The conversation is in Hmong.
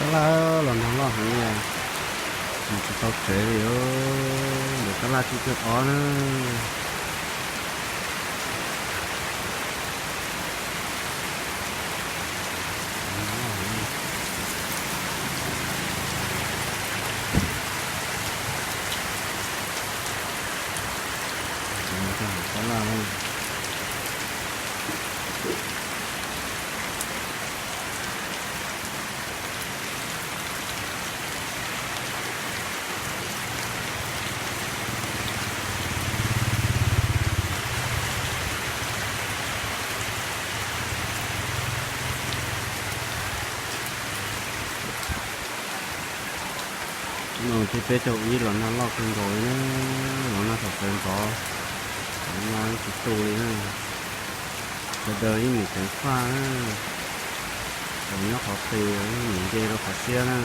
Tab laj los nag loj heev li, mus tsis tau tsev li os. Mus tab laj tsib caug ob na. Tab laj na. No thiab peb caug ib los nag loj kawg nkaus li na, los nag thaum sawv ntxov, los nag tsis tu li na. Sawv daws ib mus ceev faj na, tseem nyob qhov qis, ib mus nce rau qhov siab na.